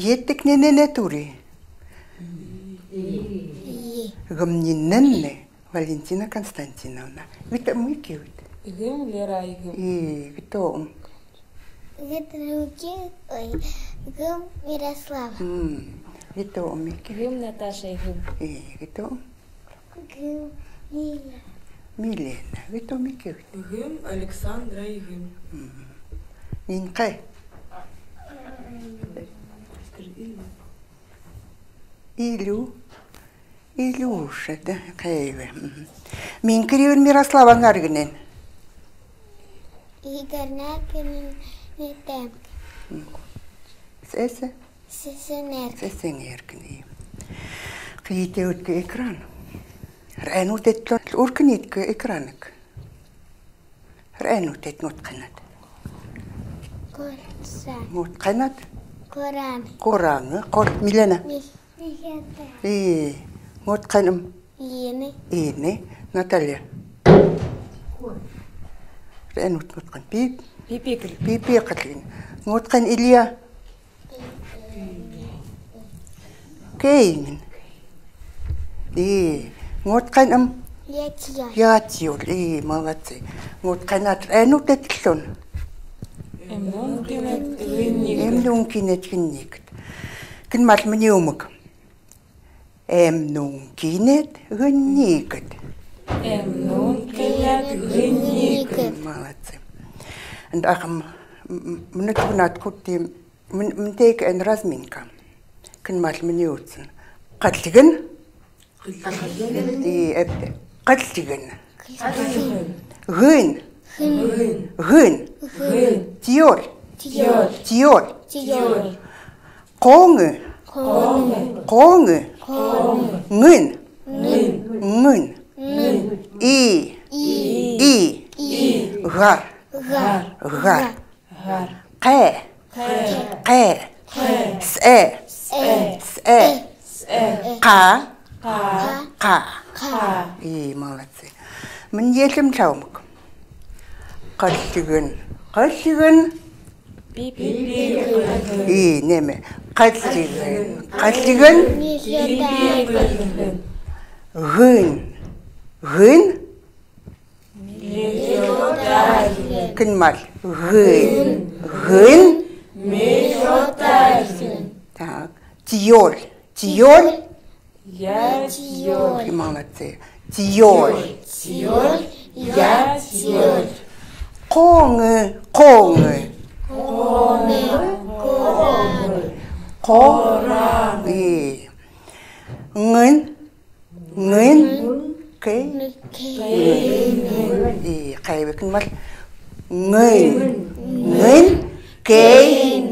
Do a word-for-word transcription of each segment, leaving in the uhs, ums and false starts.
Етик нэнэнэ тури. Игымни нэнэ Валентина Константиновна. Гыт омы икигүт? Игым Вера игым. И, гыт ом? Гыт ом икигүт? Ой, игым Мирослава. М, гыт ом икигүт? Игым Наташа игым. И, гыт ом? Игым Милена. Милена. Гыт ом икигүт? Игым Александра игым. М. Нин кай? Илю. Илюша, да, кайве. Мгм. Мин кирим Мирославаның аргинен. Игорьнен кирим, нетем. М. Сесе? Сесенер. Сесенер кирим. Кыйытык экран. Ренут этлон уркынитк экраныг. Ренут эт, нgut кайнат. Корсан. Нgut кайнат? Коран. Коран, э, кор, Милена. Ми-, Милена. Э, нgut кайным? Ини. Ини. Наталья. Ренут, нgut кайн. Пип. Пипи кыл. Пипи кыл. Нgut кайн, Илья. Кеиңн. И, нgut кайным? Ятьёл. Ятьёл. И, молодцы. Нgut кайнат, э, нgut этлон. Эмнуун кинет гынникт. Эмнуун кинет гынникт. Кын мал мини омг? Эмнуун кинет гынникт. Эмнуун кинет гынникт. Молодцы. Анда ахам, м, м, мына тунат кутти Мин-, мин тек эн разминка. Кын мал мини утсын. Каллигын. Каллигын. И, эпте. Каллигын. Каллигын. Гын. Гын. Гын. Гын. Тиёл. Тиёл. Тиёл. Тиёл. Коңы. Коңы. Коңы. Коңы. Ңын. Ңын. Ңын. Ңын. И. И. И. И. Гар. Гар. Гар. Гар. Кэ. Кэ. Кэ. Кэ. Сэ. Сэ. Сэ. Сэ. Ка. Ка. Ка. Ка. И, молодцы. Мин елим чаумк. Каллигын. Каллигын. Пи-пи-пи. И, неме. Каллигын. Каллигын. Гын. Гын. Кын мал. Гын. Гын. Так. Тиёл. Тиёл. Ятёл. Молодцы. Тиёл. Тиёл. Ятёл. Коңы. Коңы. Коңы. Коңы. Коңы. Ңын. Ңын. Кей. Кей. И, кей бе кын мал. Ңын. Ңын. Кей.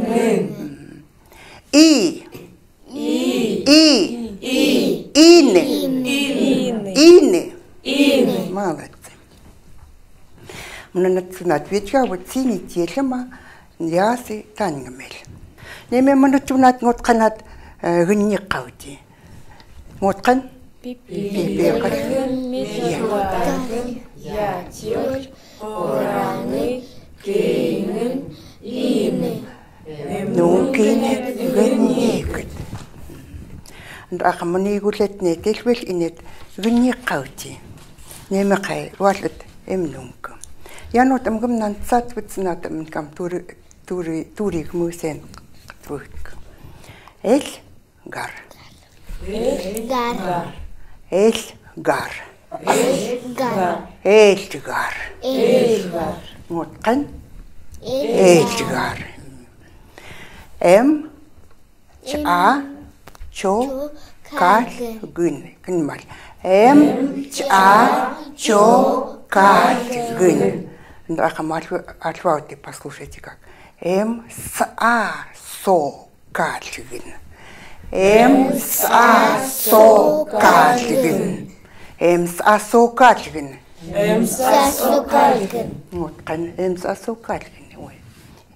И. И. И. Ин. Ин. Ин. Молодцы. Мына тунат ветка вот сини телема ясы таньгмел. Неме мына тунат нgut кайнат, э, гынник каути. Нgut кайн? Пипи. Пипи кайн. Ятёл, кораны, кеиңн, ины. Нуун кийнет, гынникт. Анда ахам мына гүлет не телбел инет гынник каути. Неме кай, валет эмнуунг. Янут эмгым нансат витснат эмгам тури, тури, тури гмы сен катвык. Эл. Гар. Эл гар. Эл гар. Эл гар. Эл гар. Эл гар. Нgut кайн? Эл гар. Эм, ча, чо, калгын. Кын мал. Эм, ча, чо, калгын. Анда ахам алфавитты послушайте как. Эм, са, со, калгын. Эм, са, со, калгын. Эм, са, со, калгын. Эм, са, со, калгын. Нgut кайн? Эм, са, со, калгын. Ой.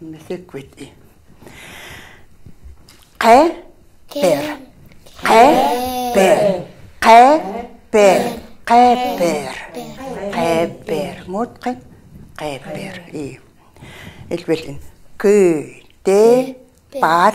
Эмесек вет и. Кэ, пер. Кэ, пер. Кэ, пер. Кэ, пер. Кэ, пер. Нgut кайн? Кэ, пер. И. Элбелин. Кы, тэ, пал,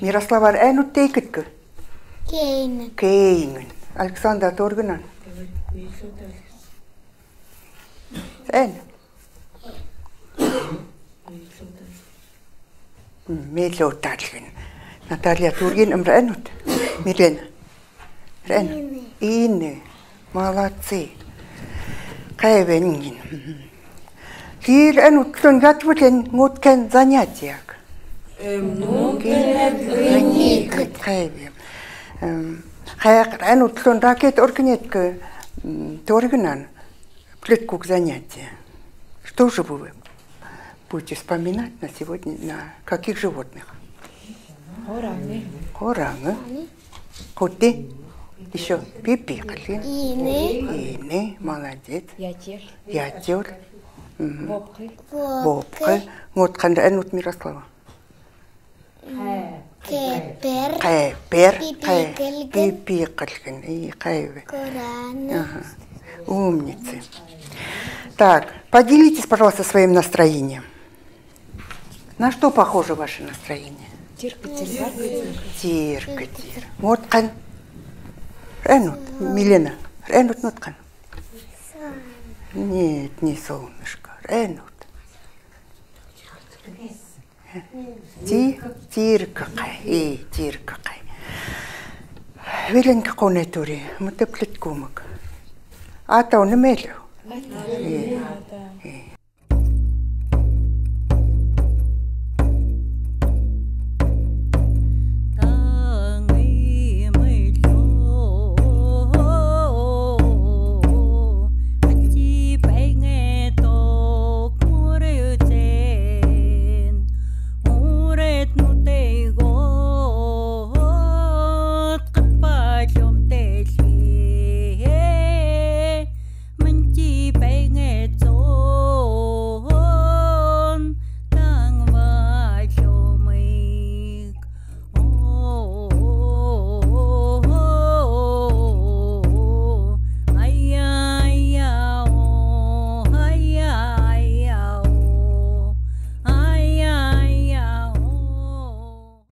Мирослава, Райнут тейкыдкы? Кеингын. Кеингын. Александр, торгынан? Эн. М, мейлё тарлгын. Наталья, торгин ам Райнут? Милена. Райнут. Ины. Ины. Молодцы. Кайбенгин. Тир Райнут лун гатвылен нготкэн занятияк. Эм, ну, кайбен. Эм, хайяк Райнут лун ракет оркинетка, м, торгынан. Плиткук занятие. Что же вы будете вспоминать на сегодня, на каких животных? Хорангы. Хорангы. Кутты. Ещё пипи кылгын. Ины. Ины, молодец. Ятёр. Ятёр. Мгм. Бобкы. Бобкы. Бобкы. Нготкан Райнут, Мирослава? Кепер. Кепер. Пипи кылгын. Пипи кылгын. И, кайбе. Кораны. Ага. Умницы. Так, поделитесь, пожалуйста, своим настроением. На что похоже ваше настроение? Тирка-тирка. Тирка-тирка. Нготкан. Райнут, Милена. Райнут, нготкан. Нет, не солнышко. Райнут. Ти-, тирка кай, и, тирка кай. Виленки къонетури, мыта плиткумык. Атау ниме лэ? И.